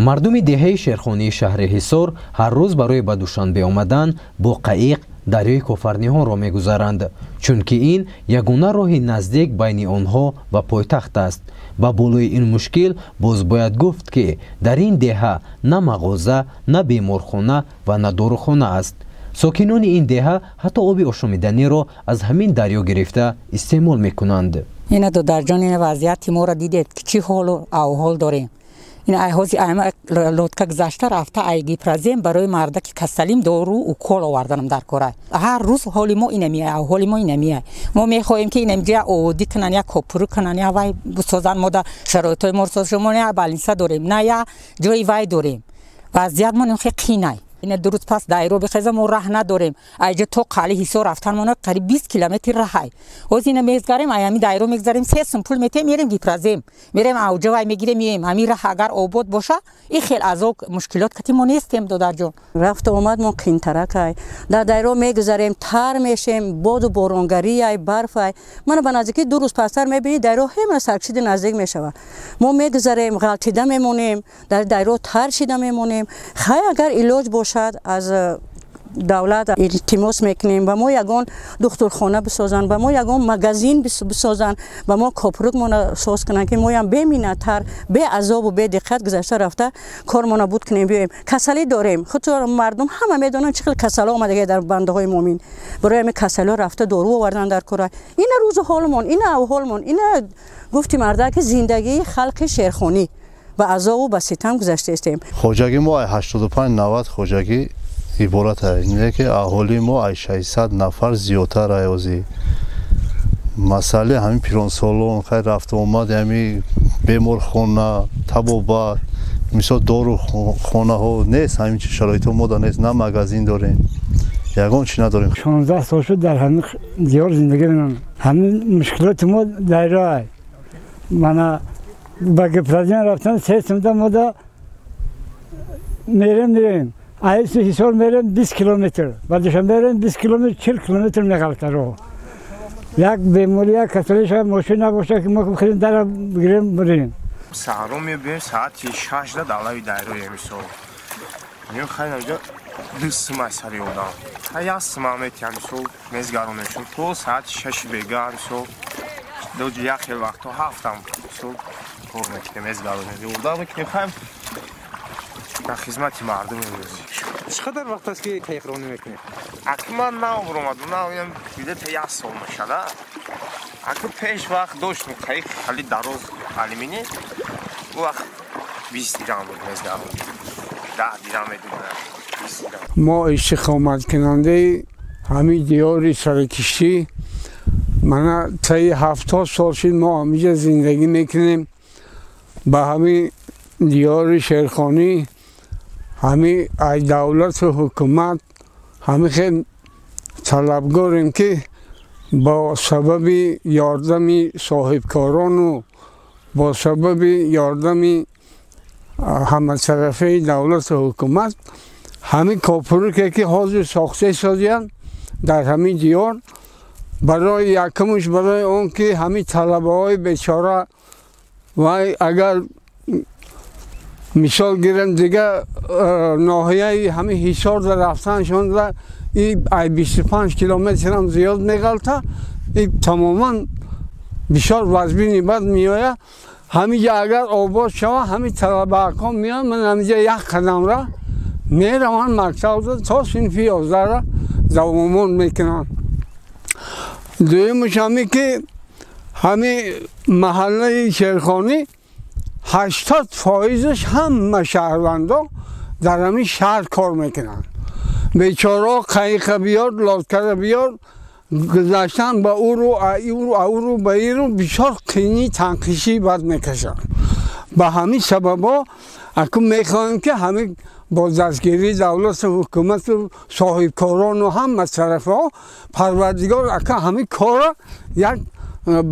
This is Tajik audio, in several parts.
Мардуми деҳаи Шерхонии шаҳри Ҳисор ҳар рӯз барои ба Душанбе омадан бо қаиқ дарёи Кофарниҳонро мегузаранд, чунки ин ягона роҳи наздик байни онҳо ва пойтахт аст. Ба болои ин мушкил боз бояд гуфт, ки дар ин деҳа на мағоза, на беморхона ва на дорухона аст. Сокинони ин деҳа ҳатто оби ошомиданиро аз ҳамин дарё гирифта истеъмол мекунанд. Ина, додарҷон, ина вазъияти моро дидед, ки чӣ ҳолу авҳол дорем. Ин айҳози айма лодка гузашта рафта, ай Гипрозем барои мардаки касалим дору укол оварданам дар кора. Ҳар рӯз ҳоли мо инамия, ҳоли мо инамия. Мо мехоҳем, ки инамҷа оддӣ кунанд, як копуру кунанд, я вай бисозанд, мо да шароитҳои моро созанд. Мо я больница дорем, на я ҷои вай дорем. Вазъият мо хеле қинай. Ина 2 рӯз пас дайро бихеза, мо раҳ надорем. Айҷа то қали Ҳисор рафтан мона қариб 20 километр раҳай. Ҳоз ина мегзарем, ай ҳами дайро мегзарем, 3 сум пул метем, мерем Гипрозем, мерем, авҷа вай мегирем, меем. Ҳамин раҳ агар обод боша, ин хел азоб мушкилот кати мо нестем, додарҷон. Рафту омад мо қинтаракай. Дар дайро мегузарем, тар мешем, боду боронгарияй, барфай. Мана ба наздикӣ 2 рӯз пастар мебинӣ, дайро ҳема саркшиди наздик мешавад. Мо мегузарем, ғалтида мемонем, дар дайро тар шида мемонем. Хай, агар илоҷ бошад, аз давлат илтимос мекунем, ба мо ягон духтурхона бисозанд, ба мо ягон магазин бисозанд, ба мо копрукмона соз кунанд, ки моям беминаттар, беазобу бедиққат гузашта рафта, кормона буд кунем, биёем. Касалӣ дорем, худро мардум ҳама медонанд, чӣ хел касало омадага дар бандаҳои муъмин. Барои ҳамин касалиҳо рафта дору овардан дар кора. Ина рӯзу ҳолмон, ина авҳолмон, ина гуфти мардаки зиндагии халқи Шерхонӣ ба азобу ба ситам гузаштаистем. Хоҷагӣ мо ай 85-90 хоҷагӣ иборат ай, не ки аҳолии мо ай 600 нафар зиёдтар айозӣ. Масъалаи ҳамин пиронсолон, хай, рафту омад, ҳами беморхона, табобат, мисол, дорухонаҳо нест. Ҳамин чи шароитҳо мода нест, на магазин дорем, ягон чи надорем. 16 сол шуд, дар ҳамин диёр зиндагӣ менамам. Ҳамин мушкилоти мо дайроай. Мана, ба Гипрозем рафтан 3 сумда мода мерем, меем. Айсу Ҳисор мерем, 20 километр, ба Душанбе мерем, 20 километр, 40 километр меғалта роҳ. Як беморӣ, як касалӣ шавад, мошин набошад, ки мо хеле дара бигирем, бирем. Саҳро мебием, саати 6-да далави дайроем. Мисол, меем, хай, наҷа 2 сума сари одам, хай, 1 сума метиҳам. Мисол, мезгаронем чун то саати 6-и бега. Мисол, як хел вақтҳо 7-ам, мисол, кор мекунем, мезгаронем, ёрдам мекунем, хай, дар хизмати мардум имрӯз. Чӣ қадар вақт аст, ки қайиқронӣ мекунед? Аки ман нав омадам, навям, где-то як сол мешада. Аки пеш вақт доштем қайиқ, хали дароз, алюминий. Ӯ вақт 20 дирам буд мезгаронем, 10 дирам медодам, 20 дирам. Мо истиқоматкунандаи ҳамин диёри Саракиштӣ, мана, таи 70 сол шуд, мо ҳамиҷа зиндагӣ мекунем. Ба ҳамин диёри Шерхонӣ ҳамин ай давлату ҳукумат ҳамин хел талабгорем, ки бо сабаби ёрдами соҳибкорону бо сабаби ёрдами ҳаматарафаи давлату ҳукумат ҳамин копуруке, ки ҳозир сохта созиянд дар ҳамин диёр, барои якумш, барои он ки ҳамин талабаҳои бечора вай, агар мисол гирем, дига ноҳияи ҳамин Ҳисорда рафтаншонда и ай 25 километрам зиёд меғалта. И тамоман бисёр вазбини бад меояд. Ҳамиҷа агар обод шава, ҳамин талабаакон меоянд, ман ҳамиҷа як қадамра мераванд мактабда, то синфи 11-ра давомон мекунанд. Дуюмаш, ҳамин ки ҳамин маҳаллаи Шерхонӣ 80 фоизаш ҳама шаҳрвандо дар ҳамин шаҳр кор мекунанд. Бечорао қайиқа биёр, лодкара биёр, гузаштан ба уру ауру ба иру бисёр қинӣ, танқишӣ бад мекашанд. Ба ҳамин сабабҳо акун мехоҳем, ки ҳамин бо дастгирии давлату ҳукумату соҳибкорону ҳама тарафҳо, Парвардигор ака, ҳамин корро як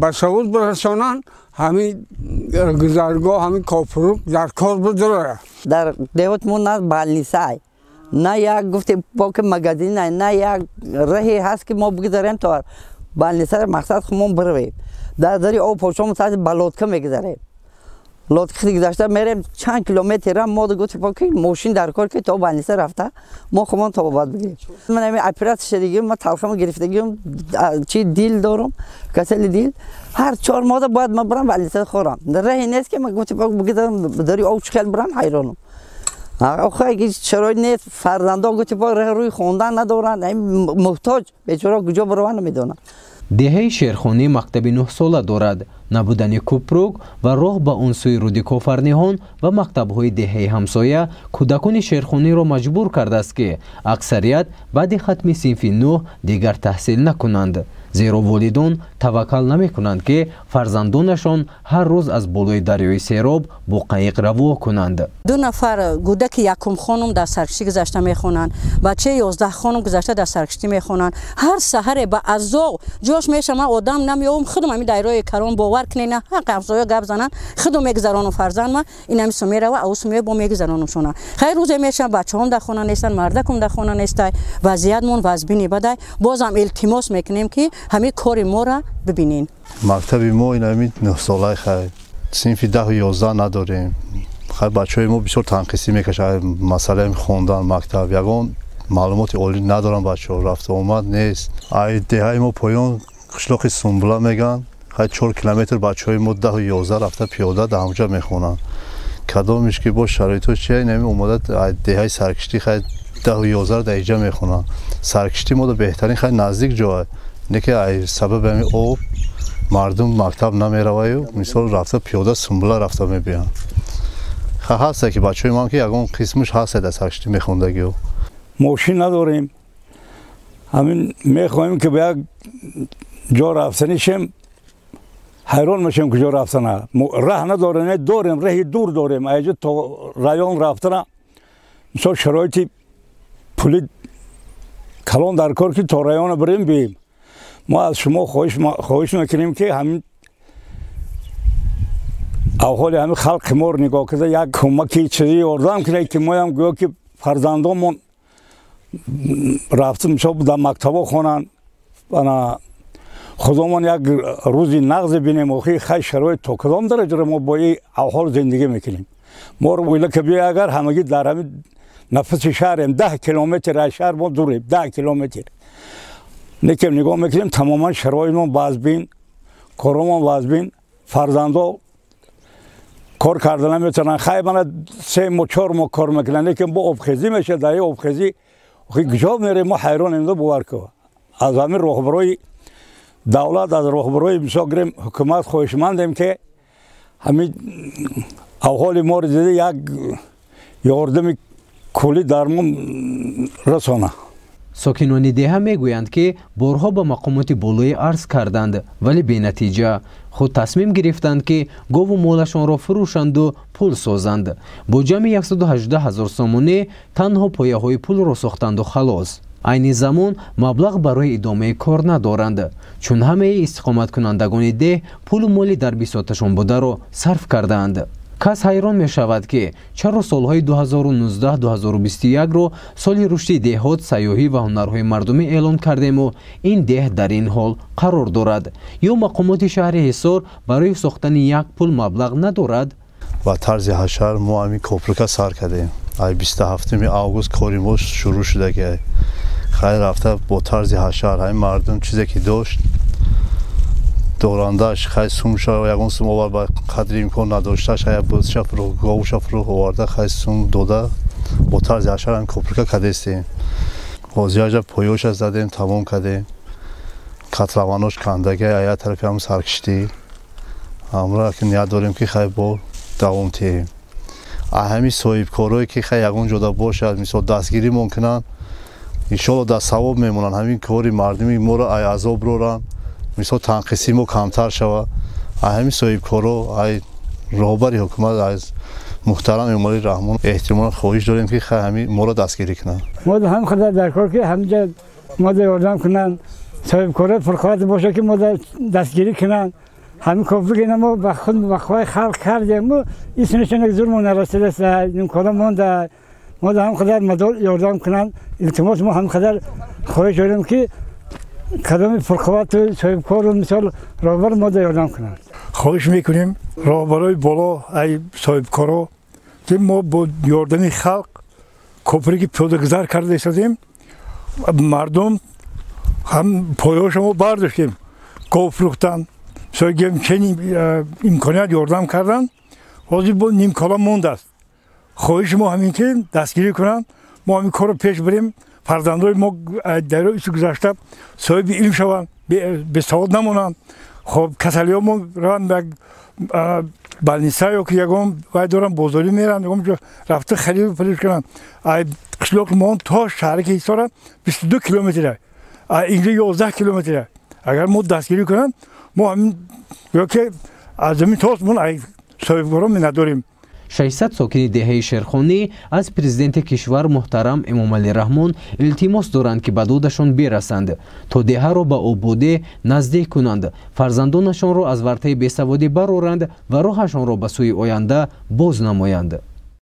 ба савод бирасонанд, ҳамин гузаргоҳ, ҳамин копурук дар кор бидорад. Дар деҳот мо на больницай, на як гуфтем поки магазин, на як раҳе ҳаст, ки мо бигзарем то больница. Мақсад, хумон биравем. Дар дари об пошом ба лодка мегузарем. Лодка гузашта мерем чанд километр мо гуфтем ки мошин дар кор ки то больница рафта мо худмон табобат бигирем. Ман ҳамин оператсия шудагим, ман талхама гирифтагим, чи дил дорам, касали дил. Ҳар 4 моҳ бояд ман барам больница хӯрам. Раҳе нест ки ман гуфтем бигирам дари об чӣ хел барам ҳайронам. Охе шароит нест, фарзандо гуфтем рӯи хондан надоранд, муҳтоҷ бечора куҷо бараванд намедонам. Деҳаи Шерхонӣ мактаби 9-сола дорад. Набудани кӯпрук ва роҳ ба он сӯи руди Кофарниҳон ва мактабҳои деҳаи ҳамсоя кӯдакони Шерхониро маҷбур кардааст, ки аксарият баъди хатми синфи 9 дигар таҳсил накунанд, зеро волидон таваккал намекунанд, ки фарзандонашон ҳар рӯз аз болои дарёи Сероб бо қайиқ раво кунанд. 2 нафар кӯдаки якумхонум дар саркиштӣ гузашта мехонанд, бачаи 11хонум гузашта дар саркиштӣ мехонанд. Ҳар саҳаре ба азоб ҷош мешавам, ман одам намеёбам, худам ҳамин дарёи Карон бовар кунед, на ҳақ ҳамсоя гап зананд, худам мегузаронам фарзандма, ин ҳами су мерава, ау су меояд, бо мегузаронамшона. Хайр, рӯзе мешавам, бачаҳом дар хона нестанд, мардакум дар хона нестай, вазъиятмон вазбини бадай. Бозам илтимос мекунем, ки ҳамин кори моро бибинен. Мактаби мо ин ҳамин 9-солаи, хай синфи 10 11 надорем. Хай бачаҳои мо бисёр танқисӣ мекашанд масъалаи хондан мактаб, ягон маълумоти олӣ надоранд бачаҳо, рафту омад нест. Ай деҳаи мо поён қишлоқи Сумбула мегӯянд, хай 4 километр бачаҳои мо 10 11 рафта пиёда дар ҳамҷа мехонанд. Кадомиш ки бо шароитҳо чия инами омода деҳаи саркиштӣ хай 10 11 дар иҷа мехонанд. Саркиштӣ мода беҳтарин хай наздик ҷоа, не ки ай сабаби ҳамин об мардум мактаб намераваю, мисол рафта пиёда Сумбула рафта мебиёнд. Хай ҳаста ки бачаҳои ман ки ягон қисмаш ҳаста дар саркиштӣ мехондагиё. Мошин надорем, ҳамин мехоҳем ки ба як ҷо рафтанишем, ҳайрон мешем куҷо рафтана. Раҳ надорем, не дорем, раҳи дур дорем, айҷо то район рафтана мисол шароити пули калон дар кор ки то района бирем бием. Мо аз шумо хоҳиш мекунем, ки ҳамин авҳоли ҳамин халқи моро нигоҳ карда як кӯмаки чизи ёрдам кунед, ки моям гӯё ки фарзандонмон рафта мисол дар мактабҳо хонанд, ана худомон як рӯзи нағзе бинем. Охи хай шароит то кадом дараҷаро мо бо ин авҳол зиндагӣ мекунем? Моро ойла ки биёй, агар ҳамагӣ дар ҳамин нафаси шаҳрем, 10 километр аз шаҳр мо дурем, 10 километр. Лекин нигоҳ мекунем, тамоман шароитмон вазбин, коромон вазбин, фарзандо кор карда наметавонанд. Хай мана 3 моҳ 4 моҳ кор мекунанд, лекин бо обхезӣ мешавад. Дар ин обхезӣ куҷо мерем? Мо ҳайронем. Бовар кун, аз ҳамин роҳбарои давлат, аз роҳбарои мисол гирем ҳукумат хоҳишмандем, ки ҳамин авҳоли моро дида як ёрдами куллӣ дар мо расона. Сокинони деҳа мегӯянд, ки борҳо ба мақомоти болоӣ арз карданд, вале бенатиҷа. Худ тасмим гирифтанд, ки гову молашонро фурӯшанду пул созанд. Бо ҷамъи 118 ҳазор сомонӣ танҳо пояҳои пулро сохтанду халос. Айни замон маблағ барои идомаи кор надоранд, чун ҳамаи истиқоматкунандагони деҳ пулу моли дар бисоташон бударо сарф кардаанд. Кас ҳайрон мешавад, ки чаро солҳои 2019-2021-ро соли рушди деҳот, сайёҳӣ ва ҳунарҳои мардумӣ эълон кардему ин деҳ дар ин ҳол қарор дорад. Ё мақомоти шаҳри Ҳисор барои сохтани як пул маблағ надорад? Ба тарзи ҳашар мо ҳамин коприка сар кардем. Ай 27 август кори мо шурӯъ шуда, ки хайр рафта бо тарзи ҳашар ҳамин мардум чизе ки дошт, дорандаш хай сумша ягон сум овар, ба қадри имкон надошташ ҳая бузша фурӯх, говша фурӯх оварда, хай сум дода, бо тарзи ҳашар ҳамин коприка кардестем. Ҳозираҷа поёша задем, тамом кардем. Котлованош кандаги ая тарафи ҳам саркиштӣ ҳамра ки ният дорем, ки хай бо давом диҳем. Ҳамин соҳибкорое ки хай ягон ҷода бошад, мисол дастгиримон кунанд, иншоалло дар савоб мемонанд. Ҳамин кори мардуми моро ай азоб роранд, мисол танқисии мо камтар шавад. Ҳамин соҳибкоро, ай роҳбари ҳукумат, аз муҳтарам Эмомалӣ Раҳмон эҳтимолан хоҳиш дорем, ки хай ҳамин моро дастгирӣ кунанд. Мо ҳам қадар дар кор, ки ҳаминҷа мода ёрдам кунанд, соҳибкоро пурқувват бошад, ки мода дастгирӣ кунанд. Ҳамин коприка мо ба худ ба хоҳи халқ кардему, исмешон зур мо нарасидааст, имконо монда. Мо ҳам қадар мадор ёрдам кунанд, илтимос. Мо ҳам қадар хоҳиш дорем, ки кадоми пурқуввату соҳибкору мисол роҳбар мода ёрдам кунанд. Хоҳиш мекунем роҳбарои боло, ай соҳибкоро, ки мо бо ёрдами халқ копре ки пиёдагузар карда истодем, мардум ҳам поёшо мо бардоштем, гов фурӯхтан, чени имконият ёрдам кардан. Ҳозир бо нимкола мондааст. Хоҳиши мо ҳамин ки дастгирӣ кунанд, мо ҳамин корро пеш барем, фарзандои мо дарёи ису гузашта соҳиби илм шаванд, бесавод намонанд. Хоб, касалиҳо мо раванд як больница ё ки ягон вай дорам, бозорӣ меранд, ягон ҷо рафта хариду фурӯш кунанд. Ай қишлоқи мо то шаҳраки Ҳисора 22 километра, инҷо 11 километра. Агар мо дастгирӣ кунанд, мо ҳамин ё ки аз замин то осмон ай соҳибкорон миннатдорем. 600 сокини деҳаи Шерхонӣ аз президенти кишвар муҳтарам Эмомалӣ Раҳмон илтимос доранд, ки ба додашон бирасанд, то деҳаро ба ободӣ наздик кунанд, фарзандонашонро аз вартаи бесаводӣ бароранд ва роҳашонро ба сӯи оянда боз намоянд.